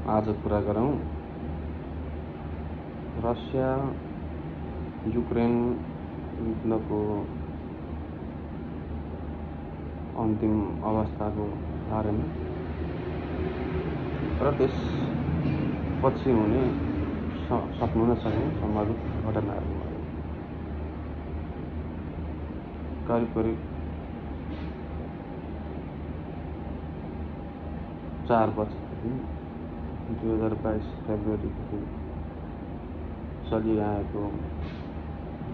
आज कुरा गरौँ रसिया युक्रेन युद्धको अन्तिम अवस्थाको बारेमा र त्यसपछि हुने सक्नु नसक्ने सम्भावित घटनाहरू करिब 4 वर्षदेखि 2022 फेब्रुअरीदेखि चलिआएको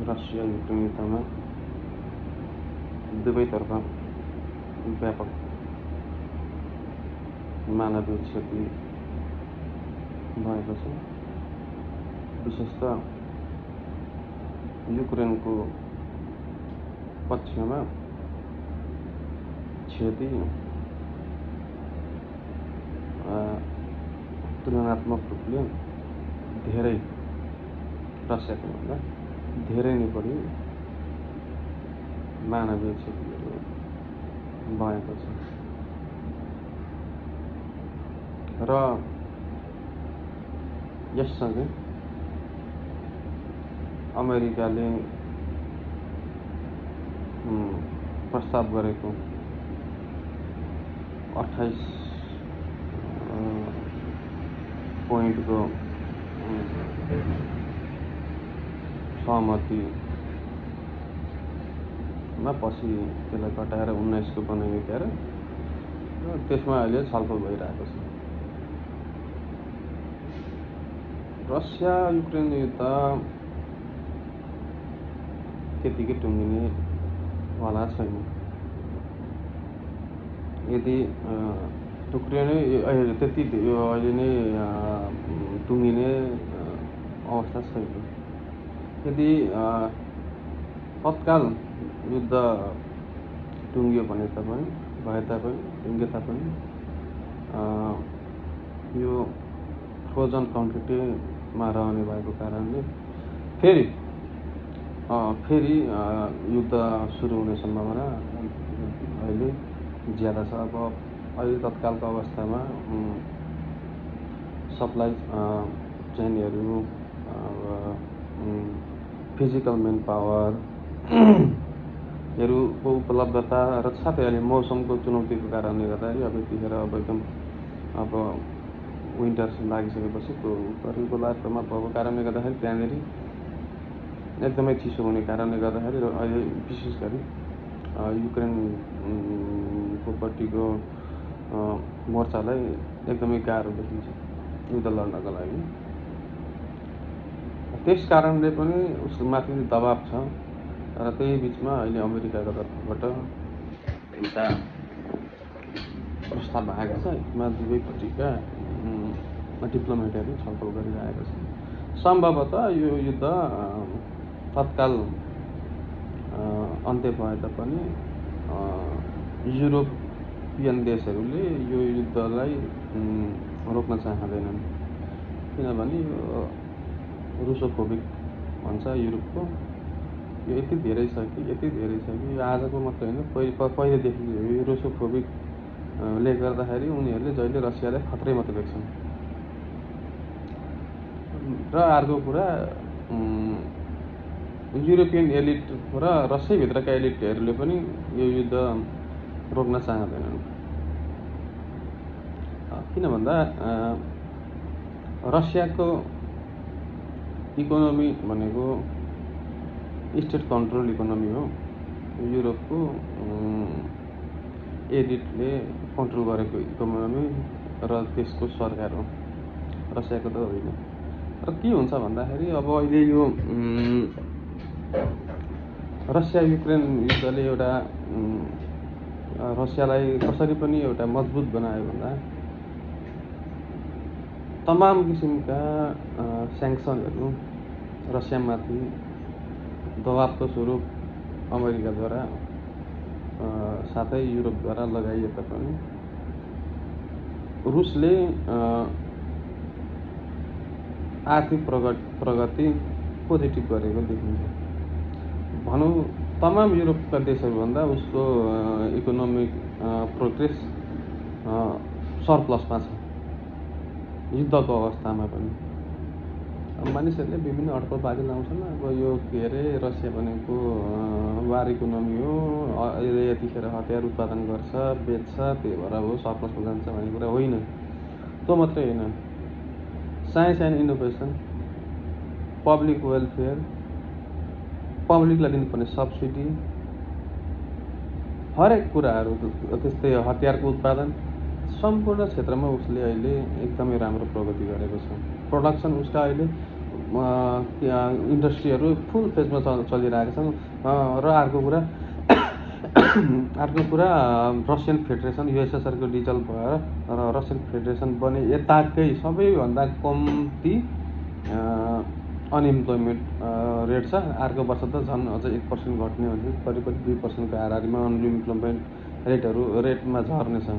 रसिया युक्रेन युद्धमा दुवैतर्फ व्यापक मानवीय क्षति भएको छ। विशेषतः युक्रेनको पक्षमा क्षति तुलनात्मक रूपले धेरै रसियाको भन्दा धेरै नै बढी मानवीय क्षतिहरू भएको छ र यससँगै अमेरिकाले प्रस्ताव गरेको 28 पोइन्टको सहमतिमा पछि त्यसलाई घटाएर 19 को बनाइयो क्यारे र त्यसमा अहिले छलफल भइरहेको छ। रसिया युक्रेन युद्ध त्यतिकै टुङ्गिने वाला छैन। यदि टुक्रिने त्यति अहिले नै टुङ्गिने अवस्था छैन। यदि तत्काल युद्ध टुङ्गियो भने टुङ्गे तापनि यो फ्रोजन कन्फ्लिक्टमा रहने भएको कारणले फेरि युद्ध सुरु हुने सम्भावना अहिले ज्यादा छ। अब अहिले तत्कालको अवस्थामा सप्लाई चेनहरू फिजिकल मेन पावरहरूको उपलब्धता र साथै अहिले मौसमको चुनौतीको कारणले गर्दाखेरि अब यतिखेर एकदम विन्टर लागिसकेपछि करिबको लास्टमा भएको कारणले गर्दाखेरि त्यहाँनिर एकदमै चिसो हुने कारणले गर्दाखेरि अहिले विशेष गरी युक्रेनको पट्टिको मोर्चालाई एकदमै गाह्रो देखिन्छ युद्ध लड्नको लागि। त्यस कारणले पनि उसको माथि दबाब छ र त्यही बिचमा अहिले अमेरिकाको तर्फबाट एउटा प्रस्ताव आएको छ। यसमा दुवैपट्टिका डिप्लोमेटहरू छलफल गरिरहेका छन्। सम्भवतः यो युद्ध तत्काल अन्त्य भए तापनि युरोपियन देशहरूले यो युद्धलाई रोक्न चाहँदैनन्, किनभने रुसोफोबिक भन्छ युरोपको यो यति धेरै छ कि यो आजको मात्रै होइन, पहिलेदेखि यो रुसोफोबिकले गर्दाखेरि उनीहरूले जहिले रसियालाई खतरै मात्रै देख्छन्। र अर्को कुरा युरोपियन एलिट र रसियाभित्रका एलिटहरूले पनि यो युद्ध रोक्न चाहँदैनन्। किन भन्दा रसियाको इकोनोमी भनेको स्टेट कन्ट्रोल इकोनोमी हो। युरोपको एलिटले कन्ट्रोल गरेको इकोनोमी र त्यसको सरकार हो, रसियाको त होइन। र के हुन्छ भन्दाखेरि अब अहिले यो रसिया युक्रेन युद्धले एउटा रसियालाई कसरी पनि एउटा मजबुत बनायो भन्दा तमाम किसिमका स्याङ्सनहरू रसियामाथि दबावको स्वरूप अमेरिकाद्वारा साथै युरोपद्वारा लगाइए तापनि रुसले आर्थिक प्रगति पोजिटिभ गरेको देखिन्छ। भनौँ तमाम युरोपका देशहरूभन्दा उसको इकोनोमिक प्रोग्रेस सरप्लसमा छ। युद्धको अवस्थामा पनि। मानिसहरूले विभिन्न अड्कलबाजी लाउँछन्। अब यो के अरे रसिया भनेको वार इकोनोमी हो, यतिखेर हतियार उत्पादन गर्छ, बेच्छ, त्यही भएर अब सरप्लसमा जान्छ भन्ने कुरा होइन। त्यो मात्रै होइन, science and innovation, public welfare, पब्लिकलाई दिनुपर्ने सब्सिडी, हरेक कुराहरू, त्यस्तै हतियारको उत्पादन, सम्पूर्ण क्षेत्रमा उसले अहिले एकदमै राम्रो प्रगति गरेको छ। प्रोडक्सन उसका अहिले इन्डस्ट्रीहरू फुल फेजमा चलिरहेका छन्। र अर्को कुरा रसियन फेडरेसन, युएसएसआरको डिजल भएर र रसियन फेडरेसन बने यताकै सबैभन्दा कम्ती अनइम्प्लोइमेन्ट रेट छ। अर्को वर्ष त झन् अझ 1% घट्ने भने करिब 2%को हाराहारीमा अनइम्प्लोइमेन्ट रेटमा झर्नेछ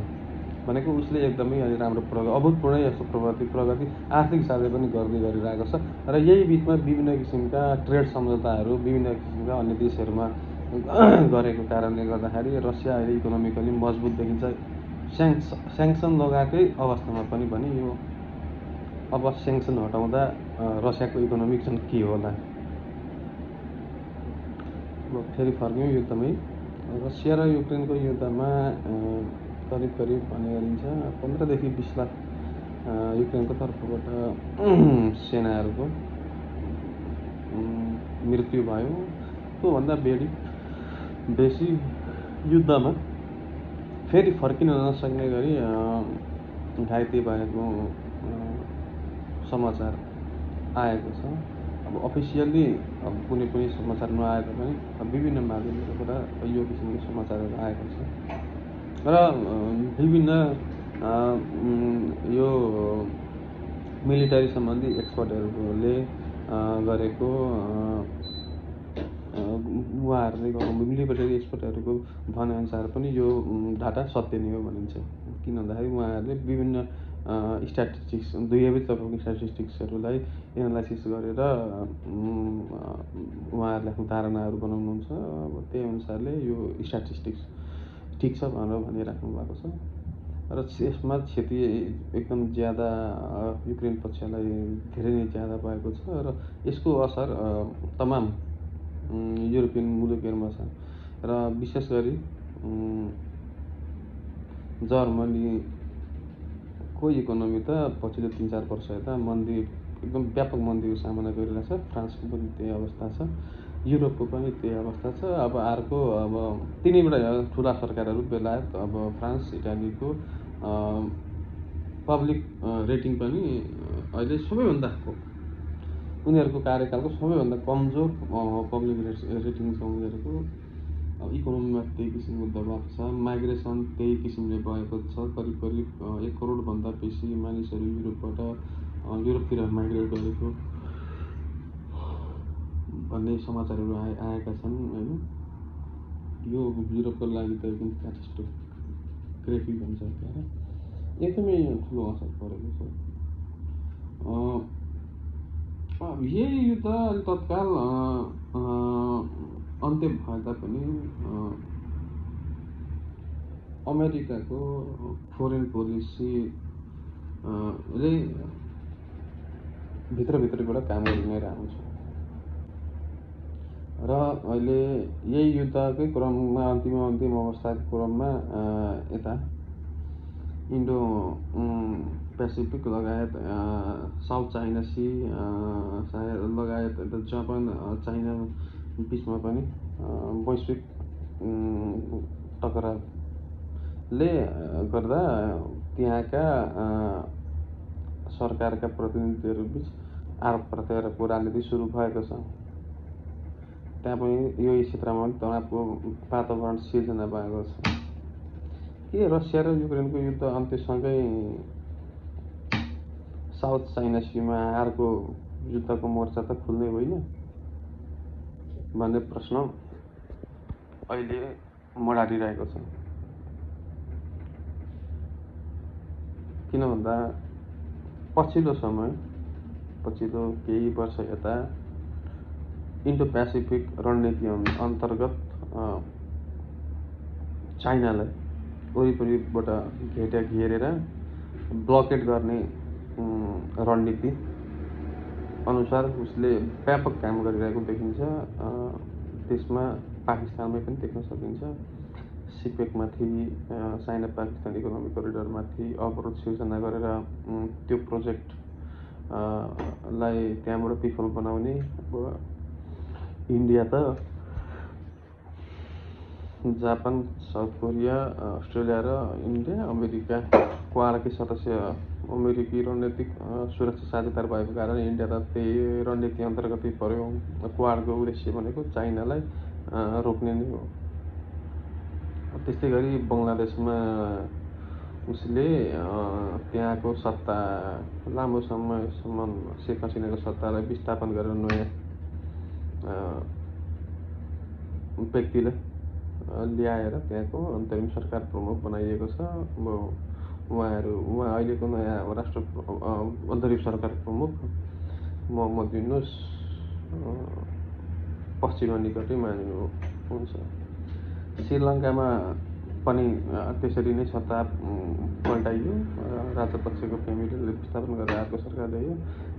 भनेको उसले एकदमै अहिले राम्रो अभूतपूर्ण यस्तो प्रगति आर्थिक हिसाबले पनि गरिरहेको छ। र यही बिचमा विभिन्न किसिमका ट्रेड सम्झौताहरू विभिन्न किसिमका अन्य देशहरूमा गरेको कारणले गर्दाखेरि रसिया अहिले इकोनोमिकली मजबुत देखिन्छ। स्याङ्सन लगाएकै अवस्थामा पनि यो अब स्याङ्सन हटाउँदा रसियाको इकोनोमिक चाहिँ के होला। फेरि फर्क्यौँ युद्धमै। रसिया र युक्रेनको युद्धमा करिब भने गरिन्छ 15 देखि 20 लाख युक्रेनको तर्फबाट सेनाहरूको मृत्यु भयो। त्योभन्दा बेसी युद्धमा फेरि फर्किन नसक्ने गरी घाइते भएको समाचार आएको छ। अब अफिसियल्ली कुनै पनि समाचार नआए तापनि विभिन्न माध्यमबाट यो किसिमको समाचारहरू आएको छ। र विभिन्न यो मिलिटरी सम्बन्धी एक्सपर्टहरूले गरेको उहाँहरूले मिलिटरी एक्सपर्टहरूको भनेअनुसार पनि यो डाटा सत्य नै हो भनिन्छ। किन भन्दाखेरि उहाँहरूले विभिन्न स्ट्याटिस्टिक्स दुवै तर्फको स्ट्याटिस्टिक्सहरूलाई एनालाइसिस गरेर उहाँहरूले आफ्नो धारणाहरू बनाउनुहुन्छ। अब त्यही अनुसारले यो स्ट्याटिस्टिक्स ठिक छ भनेर भनिराख्नु भएको छ। र यसमा क्षति एकदम ज्यादा युक्रेन पक्षलाई धेरै नै ज्यादा भएको छ। र यसको असर तमाम युरोपियन मुलुकहरूमा छ। र विशेष गरी जर्मनीको इकोनोमी त पछिल्लो 3-4 वर्ष यता मन्दी एकदम व्यापक मन्दीको सामना गरिरहेछ। फ्रान्सको पनि त्यही अवस्था छ, युरोपको पनि त्यही अवस्था छ। अब अर्को अब तिनैवटा ठुला सरकारहरू बेलायत अब फ्रान्स इटालीको पब्लिक रेटिङ पनि अहिले सबैभन्दा उनीहरूको कार्यकालको सबैभन्दा कमजोर पब्लिक रेटिङ छ उनीहरूको। इकोनोमीमा त्यही किसिमको दबाव छ। माइग्रेसन त्यही किसिमले भएको छ। करिब 1 करोडभन्दा बेसी मानिसहरू युरोपतिर माइग्रेट गरेको भन्ने समाचारहरू आएका छन् होइन। यो युरोपको लागि त एकदम क्याटास्ट्रोफिक हुन्छ। एकदमै ठुलो असर परेको छ। यही युद्ध तत्काल अन्त्य भए तापनि अमेरिकाको फोरेन पोलिसीले भित्रभित्रबाट काम गरि नै रहेको छ। र अहिले यही युद्धकै क्रममा अन्तिम अवस्थाको क्रममा यता इन्डो पेसिफिक लगायत साउथ चाइना सी लगायत जापान चाइना बिचमा पनि वैश्विक टकरावले गर्दा त्यहाँका सरकारका प्रतिनिधिहरू बिच आरोप प्रत्यारोपको राजनीति सुरु भएको छ। त्यहाँ पनि यो क्षेत्रमा पनि तनावको वातावरण सिर्जना भएको छ। के रसिया र युक्रेनको युद्ध अन्त्यसँगै साउथ चाइना सीमा अर्को युद्धको मोर्चा त खुल्ने होइन भन्ने प्रश्न अहिले मडारिरहेको छ। किन भन्दा पछिल्लो केही वर्ष यता इन्डो पेसिफिक रणनीति अन्तर्गत चाइनालाई वरिपरिबाट घेरेर ब्लकेट गर्ने रणनीति अनुसार उसले व्यापक काम गरिरहेको देखिन्छ। त्यसमा पाकिस्तानमै पनि देख्न सकिन्छ। सिपेकमाथि चाइना पाकिस्तान इकोनोमिक करिडरमाथि अवरोध सिर्जना गरेर त्यो प्रोजेक्ट लाई त्यहाँबाट विफल बनाउने। अब इन्डिया त जापान, साउथ कोरिया, अस्ट्रेलिया र इन्डिया, अमेरिका क्वाडकै सदस्य अमेरिकी रणनीतिक सुरक्षा साझेदार भएको कारण इन्डिया त त्यही रणनीति अन्तर्गतै पर्यो। क्वाडको उद्देश्य भनेको चाइनालाई रोक्ने नै हो। त्यस्तै गरी बङ्गलादेशमा उसले त्यहाँको सत्ता लामो समयसम्म शेख हसिनाको सत्तालाई विस्थापन गरेर नयाँ व्यक्तिलाई ल्याएर त्यहाँको अन्तरिम सरकार प्रमुख बनाइएको छ। अब उहाँ अहिलेको नयाँ राष्ट्र अन्तरिम सरकार प्रमुख मोहम्मद युनुस पश्चिमा निकटै मानिनुहुन्छ। श्रीलङ्कामा पनि त्यसरी नै सत्ता पल्टाइयो। राजपक्षको फ्यामिलीले विस्थापन गरेर अर्को सरकार ल्यायो।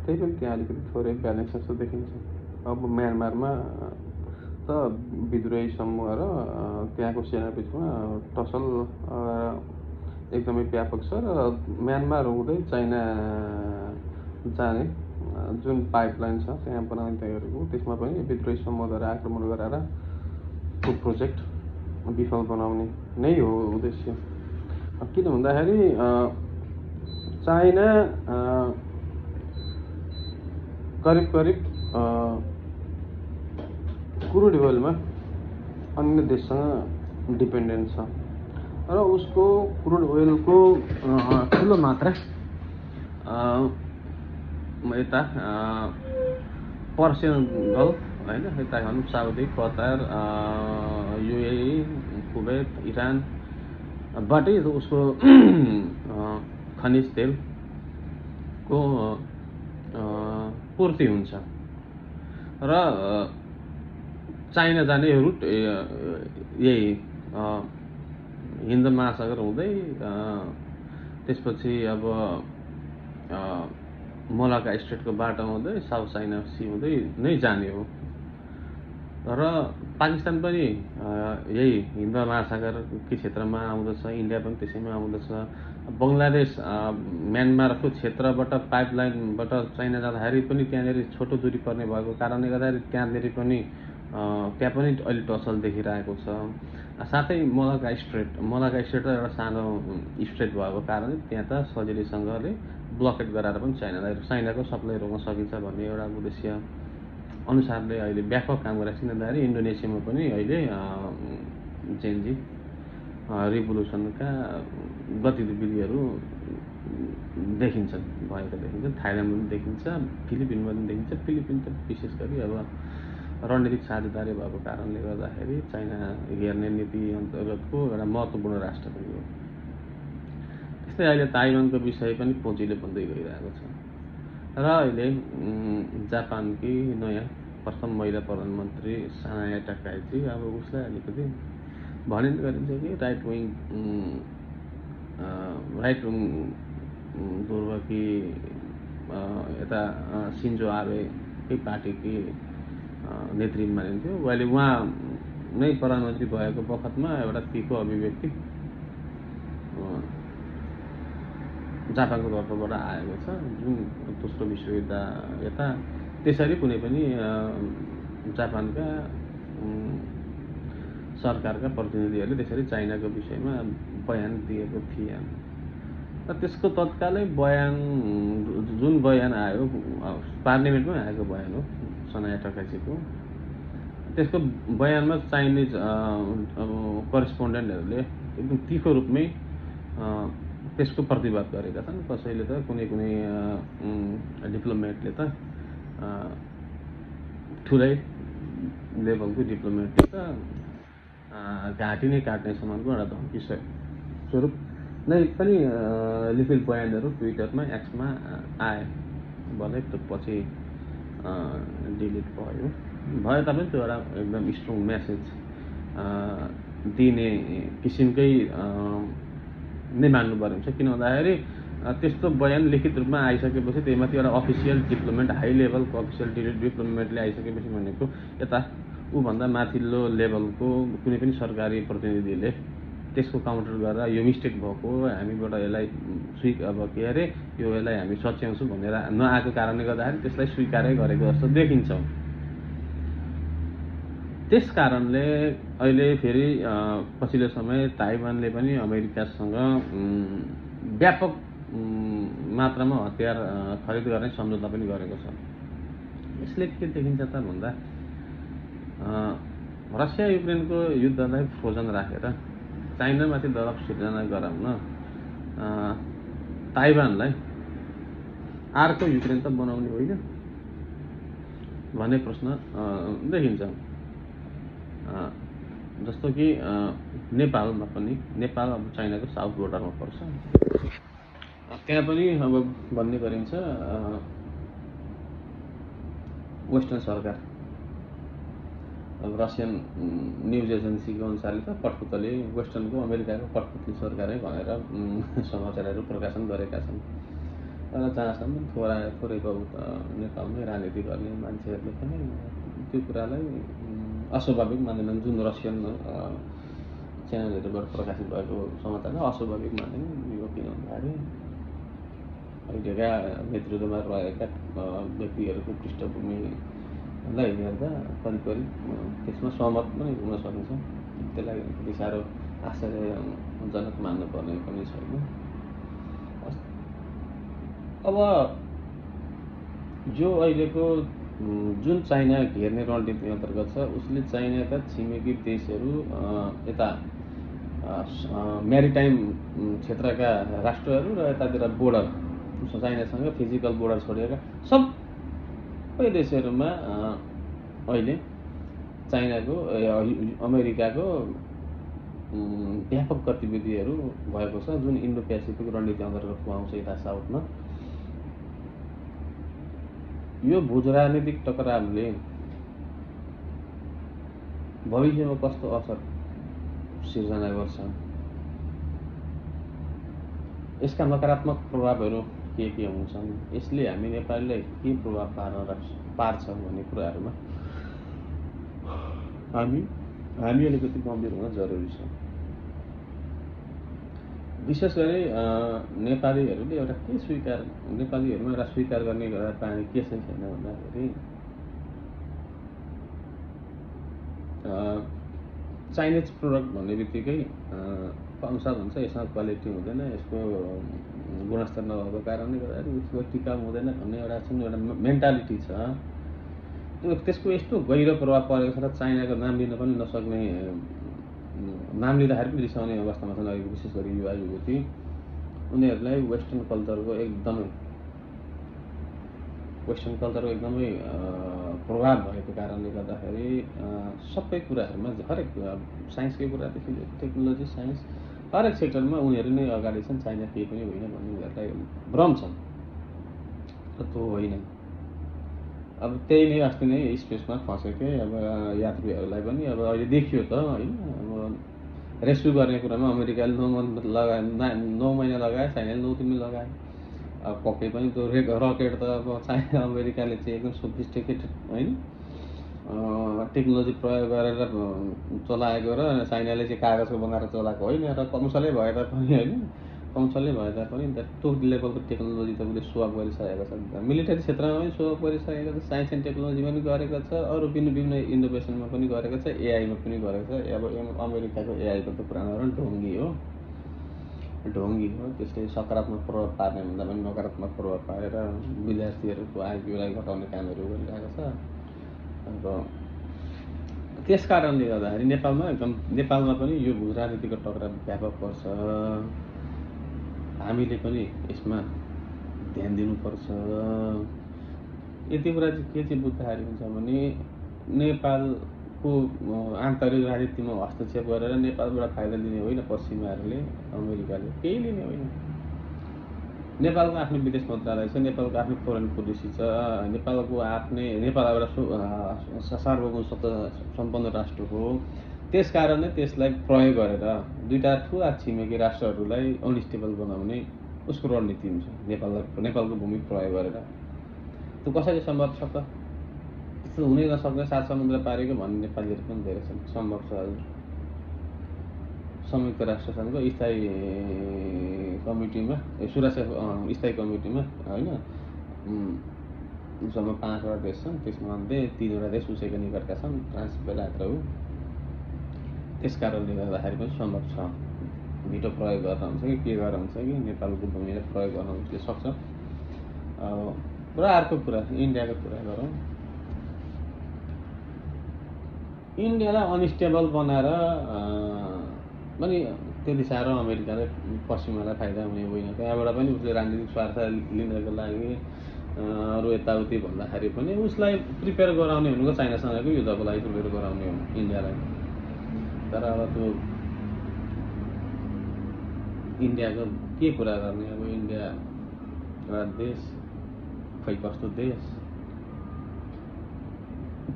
त्यही पनि त्यहाँ अलिकति थोरै ब्यालेन्स जस्तो देखिन्छ। अब म्यानमारमा त विद्रोही समूह र त्यहाँको सेनाबीचमा टसल एकदमै व्यापक छ र म्यानमार हुँदै चाइना जाने जुन पाइपलाइन छ त्यहाँ बनाउने तयारी गरेको, त्यसमा पनि विद्रोही समूहद्वारा आक्रमण गराएर त्यो प्रोजेक्ट विफल बनाउने नै हो उद्देश्य। किन भन्दाखेरि चाइना करिब क्रुड ओइलमा अन्य देशसँग डिपेन्डेन्ट छ र उसको क्रुड ओइलको ठुलो मात्रा यता पर्सियन गल्फ होइन, यता भनौँ साउदी, कतार, युएई, कुवैत, इरानबाटै उसको खनिज तेलको पूर्ति हुन्छ र चाइना जाने रुट यही हिन्द महासागर हुँदै त्यसपछि अब मलाक्का स्ट्रेटको बाटो हुँदै साउथ चाइना सी हुँदै नै जाने हो। र पाकिस्तान पनि यही हिन्द महासागरकै क्षेत्रमा आउँदछ, इन्डिया पनि त्यसैमा आउँदछ। बङ्गलादेश म्यानमारको क्षेत्रबाट पाइपलाइनबाट चाइना जाँदाखेरि पनि त्यहाँनिर छोटो दूरी पर्ने भएको कारणले गर्दाखेरि त्यहाँ पनि अहिले टसल देखिरहेको छ। साथै मलाक्का स्ट्रेट एउटा सानो स्ट्रेट भएको कारणले त्यहाँ त सजिलैसँगले ब्लकेट गराएर पनि चाइनाको सप्लाई रोक्न सकिन्छ भन्ने एउटा उद्देश्य अनुसारले अहिले व्यापक काम गरिरहेको छ। भन्दाखेरि इन्डोनेसियामा पनि अहिले जेनजी रिभोल्युसनका गतिविधिहरू भएका देखिन्छन्। थाइल्यान्डमा पनि देखिन्छ, फिलिपिनमा पनि देखिन्छ। फिलिपिन त विशेष गरी अब रणनीतिक साझेदारी भएको कारणले गर्दाखेरि चाइना हेर्ने नीति अन्तर्गतको एउटा महत्त्वपूर्ण राष्ट्र पनि हो। त्यस्तै अहिले ताइवानको विषय पनि पोचिलो बन्दै गइरहेको छ र अहिले जापानकी नयाँ प्रथम महिला प्रधानमन्त्री सानाया टाकाइची अब उसलाई अलिकति भनिने गरिन्छ कि राइट विङ पूर्वकी यता सिन्जो आबेकै पार्टीकी नेत्री मानिन्थ्यो। अहिले उहाँ नै प्रधानमन्त्री भएको बखतमा एउटा तीखो अभिव्यक्ति जापानको तर्फबाट आएको छ, जुन दोस्रो विश्वयुद्ध यता त्यसरी कुनै पनि जापानका सरकारका प्रतिनिधिहरूले त्यसरी चाइनाको विषयमा बयान दिएको थिएन र त्यसको तत्कालै जुन बयान आयो पार्लिमेन्टमै आएको बयान हो सानाया टाकाइचीको। त्यसको बयानमा चाइनिज करेस्पोन्डेन्टहरूले एकदम तीखो रूपमै त्यसको प्रतिवाद गरेका छन्। कसैले त कुनै डिप्लोमेटले त ठुलै लेभलको डिप्लोमेटले त घाँटी नै काट्ने समानको एउटा धम्की स्वरूप नै पनि लिखित बयानहरू ट्विटरमा एक्समा आए। भलै त्यो पछि डिलिट भए तापनि त्यो एउटा एकदम स्ट्रङ मेसेज दिने किसिमकै नै मान्नु पर्ने हुन्छ। किन भन्दाखेरि त्यस्तो बयान लिखित रूपमा आइसकेपछि त्यहीमाथि एउटा अफिसियल डिप्लोमेन्ट हाई लेभलको अफिसियल डिप्लोमेन्टले आइसकेपछि भनेको यता ऊभन्दा माथिल्लो लेभलको कुनै पनि सरकारी प्रतिनिधिले त्यसको काउन्टर गरेर यो मिस्टेक भएको हामीबाट यसलाई अब के अरे यसलाई हामी सच्याउँछौँ भनेर नआएको कारणले गर्दाखेरि त्यसलाई स्वीकारै गरेको जस्तो देखिन्छ। त्यस कारणले अहिले फेरि पछिल्लो समय ताइवानले पनि अमेरिकासँग व्यापक मात्रामा हतियार खरिद गर्ने सम्झौता पनि गरेको छ। यसले के देखिन्छ त भन्दा रसिया युक्रेनको युद्धलाई फ्रोजन राखेर चाइनामाथि दबाब सिर्जना गराउन ताइवानलाई अर्को युक्रेन त बनाउने होइन भन्ने प्रश्न देखिन्छ। जस्तो कि नेपालमा पनि नेपाल अब चाइनाको साउथ बोर्डरमा पर्छ, त्यहाँ पनि अब भन्ने गरिन्छ वेस्टर्न सरकार अब रसियन न्युज एजेन्सीको अनुसारले त कठपुतली वेस्टर्नको अमेरिकाको कठपुतली सरकारै भनेर समाचारहरू प्रकाशन गरेका छन्। तर जहाँसम्म थोरै बहुत नेपालमै राजनीति गर्ने मान्छेहरूले पनि त्यो कुरालाई अस्वाभाविक मान्दैनन्। जुन रसियन च्यानलहरूबाट प्रकाशित भएको समाचारमा अस्वाभाविक मान्दैनन्। यो किन भन्दाखेरि अहिलेका नेतृत्वमा रहेका व्यक्तिहरूको पृष्ठभूमिलाई हेर्दा करिब त्यसमा सहमत पनि हुन सकिन्छ। त्यसलाई त्यति साह्रो आश्चर्यजनक मान्नुपर्ने पनि छैन। अब जो अहिलेको जुन चाइना घेर्ने रणनीति अन्तर्गत छ उसले चाइनाका छिमेकी देशहरू यता म्यारिटाइम क्षेत्रका राष्ट्रहरू र यतातिर बोर्डर चाइनासँग फिजिकल बोर्डर छोडेर सबै देशहरूमा अहिले चाइनाको अमेरिकाको व्यापक गतिविधिहरू भएको छ, जुन इन्डो पेसिफिक रणनीति अन्तर्गत आउँछ। यता साउथमा यो भुज राजनीतिक टकरावले भविष्यमा कस्तो असर सिर्जना गर्छ, यसका नकारात्मक प्रभावहरू के हुन्छन्, यसले हामी नेपालीलाई के प्रभाव पार्छ भन्ने कुराहरूमा हामी अलिकति गम्भीर हुन जरुरी छ। विशेष गरी नेपालीहरूले एउटा नेपालीहरूमा एउटा स्वीकार गर्ने कुरा पानी के चाहिँ छैन भन्दाखेरि चाइनिज प्रोडक्ट भन्ने बित्तिकै कमसाल हुन्छ, यसमा क्वालिटी हुँदैन, यसको गुणस्तर नभएको कारणले गर्दाखेरि यसको टिकाउ हुँदैन भन्ने एउटा मेन्टालिटी छ। त्यसको यस्तो गहिरो प्रभाव परेको छ र चाइनाको नाम लिन पनि नसक्ने, नाम लिँदाखेरि पनि रिसाउने अवस्थामा छन् अहिले विशेष गरी युवा युवती। उनीहरूलाई वेस्टर्न कल्चरको एकदमै प्रभाव भएको कारणले गर्दाखेरि सबै कुराहरूमा हरेक साइन्सकै कुरादेखि टेक्नोलोजी साइन्स हरेक सेक्टरमा उनीहरू नै अगाडि छन्। चाइना केही पनि होइन भन्ने उनीहरूलाई भ्रम छ, त्यो होइन। अब त्यही नै अस्ति नै स्पेसमा फँसेकै अब यात्रीहरूलाई पनि अब अहिले देखियो त होइन। अब रेस्क्यु गर्ने कुरामा अमेरिकाले 9 महिना लगाए, चाइनाले 9 दिनमै लगाए। अब पक्कै पनि त्यो रकेट त अब चाइना अमेरिकाले चाहिँ एकदम सोफिस्टिकेटेड होइन टेक्नोलोजी प्रयोग गरेर चलाएको र चाइनाले चाहिँ कागजको बनाएर चलाएको होइन। र कमसलै भए तापनि त्यो लेभलको टेक्नोलोजी त उसले सो अप गरिसकेको छ। मिलिटरी क्षेत्रमा पनि सो अप गरिसकेको छ, साइन्स एन्ड टेक्नोलोजीमा पनि गरेको छ, अरू विभिन्न इनोभेसनमा पनि गरेको छ, एआईमा पनि गरेको छ। अब अमेरिकाको एआईको त पुरानो ढोङ्गी हो। त्यसले सकारात्मक प्रभाव पार्ने भन्दा पनि नकारात्मक प्रभाव पारेर विद्यार्थीहरूको आइक्यूलाई घटाउने कामहरू गरिरहेको छ। अब त्यस कारणले गर्दाखेरि नेपालमा पनि यो भू राजनीतिको टकराव व्यापक पर्छ। हामीले पनि यसमा ध्यान दिनुपर्छ। यति कुरा चाहिँ के चाहिँ बुझ्दाखेरि हुन्छ भने नेपालको आन्तरिक राजनीतिमा हस्तक्षेप गरेर नेपालबाट फाइदा लिने होइन पश्चिमाहरूले, अमेरिकाले केही लिने होइन। नेपालको आफ्नो विदेश मन्त्रालय छ, नेपालको आफ्नो फोरेन पोलिसी छ, नेपाल एउटा सार्वभौम सत्ता सम्पन्न राष्ट्र हो। त्यस कारणले त्यसलाई प्रयोग गरेर दुईटा ठुला छिमेकी राष्ट्रहरूलाई अनस्टेबल बनाउने उसको रणनीति हुन्छ नेपालको भूमि प्रयोग गरेर। त्यो कसरी सम्भव छ त? त्यस्तो हुनै नसक्ने 7 समुद्र पारेको भन्ने नेपालीहरू पनि धेरै छन्। सम्भव छ हजुर। संयुक्त राष्ट्र सङ्घको स्थायी कमिटीमा सुरक्षा स्थायी कमिटीमा होइन जम्मा 5वटा देश छन्, त्यसमध्ये 3वटा देश उसैको निकटका छन्, फ्रान्स बेलायत र हो। त्यस कारणले गर्दाखेरि पनि सम्भव छ। भिटो प्रयोग गर्न हुन्छ कि के गरेर हुन्छ कि नेपालको भूमिलाई प्रयोग गर्न उसले सक्छ। र अर्को कुरा इन्डियाको कुरा गरौँ। इन्डियालाई अनस्टेबल बनाएर पनि त्यति साह्रो अमेरिकाले पश्चिमालाई फाइदा हुने होइन। त्यहाँबाट पनि उसले राजनीतिक स्वार्थ लिनको लागि अरू यताउति भन्दाखेरि पनि उसलाई प्रिपेयर गराउने भनेको चाइनासँगको युद्धको लागि प्रिपेयर गराउने हो इन्डियालाई। तर अब त्यो इन्डियाको के कुरा गर्ने? अब इन्डिया एउटा देश खै कस्तो देश?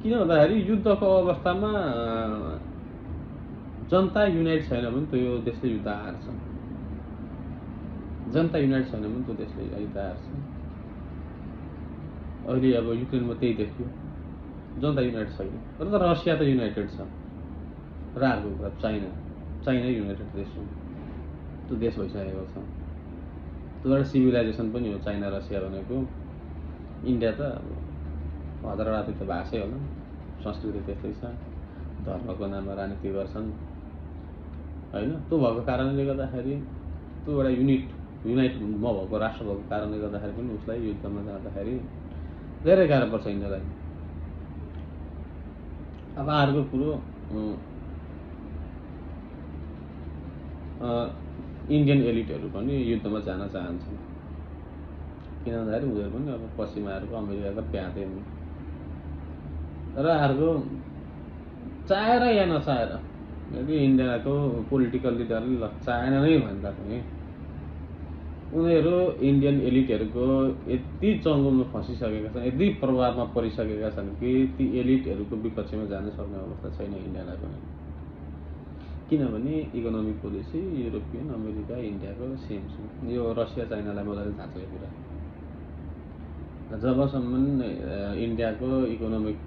किन भन्दाखेरि युद्धको अवस्थामा जनता युनाइट छैन भने त्यो देशले युद्ध हार्छ। जनता युनाइट छैन भने त्यो देशले युद्ध हार्छ। अहिले अब युक्रेनमा त्यही देखियो, जनता युनाइट छैन। तर रसिया त युनाइटेड छ। र अर्को कुरा चाइना युनाइटेड देश हो। त्यो देश भइसकेको छ। त्यो एउटा सिभिलाइजेसन पनि हो चाइना रसिया भनेको। इन्डिया त हजार राति त भाषै होला, संस्कृति त्यस्तै छ, धर्मको नाममा राजनीति गर्छन् होइन। त्यो भएको कारणले गर्दाखेरि त्यो एउटा युनाइट नभएको राष्ट्र भएको कारणले गर्दाखेरि पनि उसलाई युद्धमा जाँदाखेरि धेरै गाह्रो पर्छ इन्डियालाई। अब अर्को कुरो इन्डियन एलिटहरू पनि युद्धमा जान चाहन्छन्। किन भन्दाखेरि उनीहरू पनि अब पश्चिमाहरूको अमेरिकाको प्यादै हुन्। र अर्को चाहेर या नचाहेर यदि इन्डियाको पोलिटिकल लिडरले चाहेन नै भन्दा पनि उनीहरू इन्डियन एलिटहरूको यति चङ्गोमा फँसिसकेका छन्, यति प्रभावमा परिसकेका छन् कि ती एलिटहरूको विपक्षमा जान सक्ने अवस्था छैन इन्डियालाई पनि। किनभने इकोनोमिक पोलिसी युरोपियन अमेरिका इन्डियाको सेम छ। यो रसिया चाइनालाई मजाले थाहा कुरा। जबसम्म इन्डियाको इकोनोमिक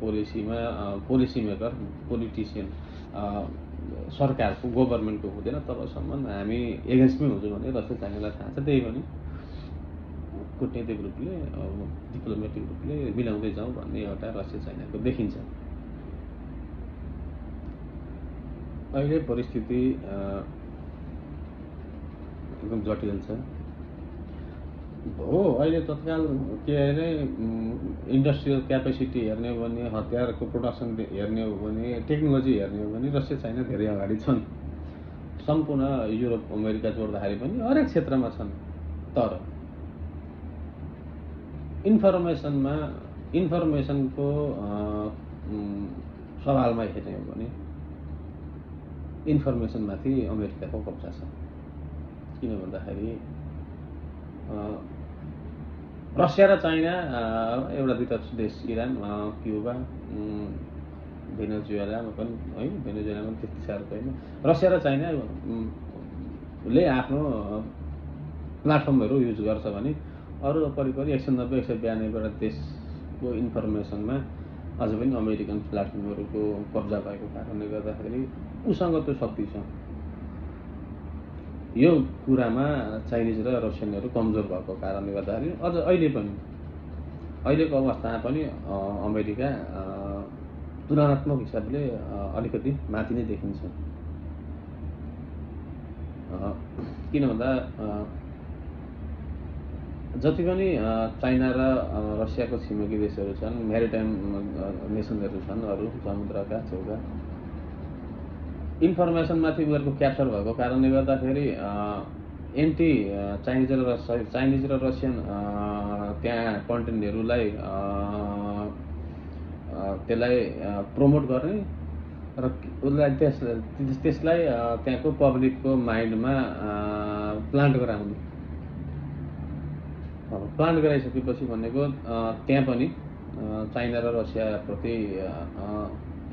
पोलिसीमा पोलिसी मेकर पोलिटिसियन सरकारको गभर्मेन्टको हुँदैन तबसम्म हामी एगेन्स्टमै हुन्छौँ भने रसिया चाइनालाई थाहा छ। त्यही पनि कुटनीतिक रूपले डिप्लोमेटिक रूपले मिलाउँदै जाउँ भन्ने एउटा रसिया चाइनाको देखिन्छ। अहिले परिस्थिति एकदम जटिल छ हो। अहिले तत्काल के अरे इन्डस्ट्रियल क्यापेसिटी हेर्ने हो भने, हतियारको प्रोडक्सन हेर्ने हो भने, टेक्नोलोजी हेर्ने हो भने रसिया चाइना धेरै अगाडि छन्। सम्पूर्ण युरोप अमेरिका जोड्दाखेरि पनि हरेक क्षेत्रमा छन्। तर इन्फर्मेसनको सवालमा हेर्ने हो भने इन्फर्मेसनमाथि अमेरिकाको कब्जा छ। किन भन्दाखेरि रसिया र चाइना एउटा दुईवटा देश, इरान, क्युबा, भेनेजुएलामा पनि है, भेनेजुएलामा पनि त्यति साह्रो छैन। रसिया र चाइनाले आफ्नो प्लाटफर्महरू युज गर्छ भने अरू करिब 190-192वटा देशको इन्फर्मेसनमा अझ पनि अमेरिकन प्लाटफर्महरूको कब्जा भएको कारणले गर्दाखेरि उसँग त्यो शक्ति छ। यो कुरामा चाइनिज र रसियनहरू कमजोर भएको कारणले गर्दाखेरि अझ अहिलेको अवस्थामा पनि अमेरिका तुलनात्मक हिसाबले अलिकति माथि नै देखिन्छ। किन भन्दा जति पनि चाइना र रसियाको छिमेकी देशहरू छन्, म्यारिटाइम नेसनहरू छन्, अरू समुद्रका छेउका, इन्फर्मेसनमाथि उनीहरूको क्याप्चर भएको कारणले गर्दाखेरि एन्टी चाइनिज र रसियन त्यहाँ कन्टेन्टहरूलाई त्यसलाई प्रमोट गर्ने र उसलाई त्यसलाई त्यहाँको पब्लिकको माइन्डमा प्लान्ट गराउने। प्लान्ट गराइसकेपछि भनेको त्यहाँ पनि चाइना र रसियाप्रति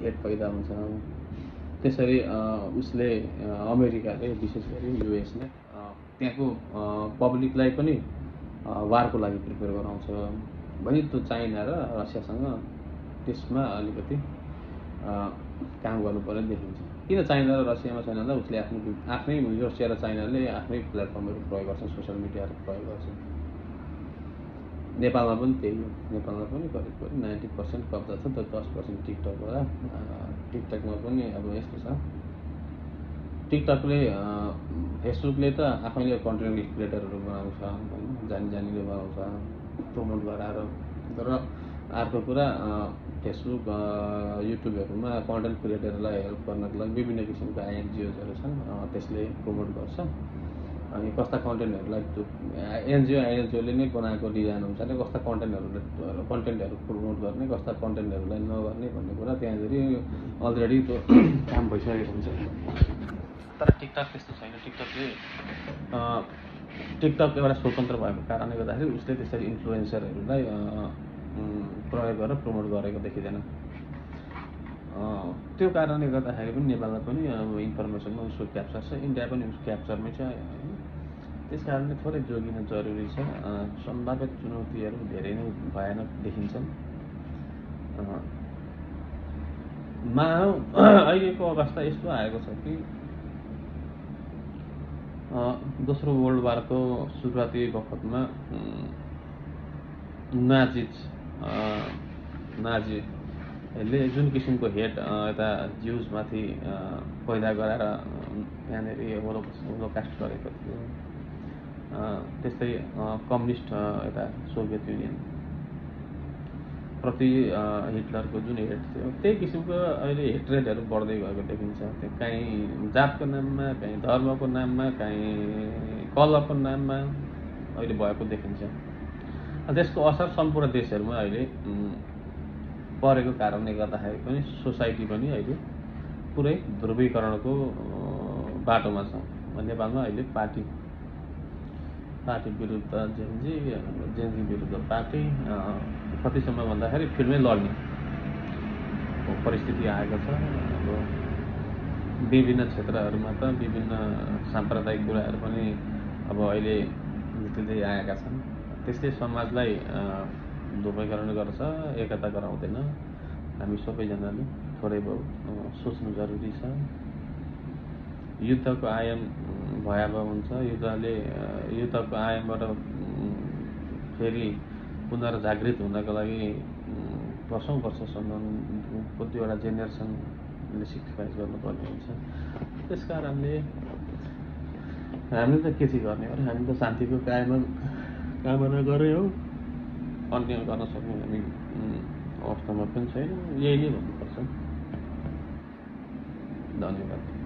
हेट पैदा हुन्छ। त्यसरी उसले अमेरिकाले विशेष गरी युएसले त्यहाँको पब्लिकलाई पनि वारको लागि प्रिपेयर गराउँछ भने त्यो चाइना र रसियासँग त्यसमा अलिकति काम गर्नुपर्ने देखिन्छ। किन चाइना र रसियामा छैन भन्दा उसले आफ्नै रसिया र चाइनाले आफ्नै प्लेटफर्महरू प्रयोग गर्छन्, सोसियल मिडियाहरू प्रयोग गर्छन्। नेपालमा पनि त्यही हो। नेपालमा पनि करिब 90% कब्जा छ, त्यो 10% टिकटकबाट। टिकटकमा पनि अब यस्तो छ, टिकटकले फेसबुकले त आफैले कन्टेन्ट क्रिएटरहरू बनाउँछ होइन, जानीले बनाउँछ प्रमोट गराएर। तर अर्को कुरा फेसबुक युट्युबहरूमा कन्टेन्ट क्रिएटरलाई हेल्प गर्नको लागि विभिन्न किसिमका एनजिओजहरू छन्, त्यसले प्रमोट गर्छ। अनि कस्ता कन्टेन्टहरूलाई त्यो एनजिओले नै बनाएको डिजाइन अनुसारले कस्ता कन्टेन्टहरू प्रमोट गर्ने, कस्ता कन्टेन्टहरूलाई नगर्ने भन्ने कुरा त्यहाँनिर अलरेडी त्यो काम भइसकेको हुन्छ। तर टिकटक त्यस्तो छैन। टिकटक एउटा स्वतन्त्र भएको कारणले गर्दाखेरि उसले त्यसरी इन्फ्लुएन्सरहरूलाई प्रयोग गरेर प्रमोट गरेको देखिँदैन। त्यो कारणले गर्दाखेरि पनि नेपालमा पनि अब इन्फर्मेसनमा उसको क्याप्चर छ, इन्डिया पनि उसको क्याप्चरमै छ होइन। त्यस कारणले थोरै जोगिन जरुरी छ। सम्भाव्य चुनौतीहरू धेरै नै भयानक देखिन्छन्। अहिलेको अवस्था यस्तो आएको छ कि दोस्रो वर्ल्ड वारको सुरुवाती बखतमा नाजीहरूले जुन किसिमको हेट यता ज्युजमाथि पैदा गराएर त्यहाँनिर होलोकास्ट गरेको थियो, त्यस्तै कम्युनिस्ट यता सोभियत युनियन प्रति हिटलरको जुन हेट थियो, त्यही किसिमको अहिले हेट्रेडहरू बढ्दै गएको देखिन्छ। त्यो कहीँ जातको नाममा, कहीँ धर्मको नाममा, कहीँ कलरको नाममा अहिले भएको देखिन्छ। त्यसको असर सम्पूर्ण देशहरूमा अहिले परेको कारणले गर्दाखेरि पनि सोसाइटी पनि अहिले पुरै ध्रुवीकरणको बाटोमा छ। नेपालमा अहिले पार्टी विरुद्ध जेन्जी विरुद्ध पार्टी, कतिसम्म भन्दाखेरि फिल्मै लड्ने परिस्थिति आएको छ। अब विभिन्न क्षेत्रहरूमा त विभिन्न साम्प्रदायिक कुराहरू पनि अब अहिले निस्किँदै आएका छन्। त्यसले समाजलाई ध्रुवीकरण गर्छ, एकता गराउँदैन। हामी सबैजनाले थोरै बहुत सोच्नु जरुरी छ। युद्धको आयाम भयावह हुन्छ। युद्धको आयामबाट फेरि पुनर्जागृत हुनको लागि वर्षौँसम्म कतिवटा जेनेरेसनले सेक्रिफाइस गर्नुपर्ने हुन्छ। त्यस कारणले हामीले त के चाहिँ गर्ने हो, हामी त शान्तिको कामना गरे हो, अन्य गर्न सक्ने हामी अवस्थामा पनि छैन। यही नै भन्नुपर्छ। धन्यवाद।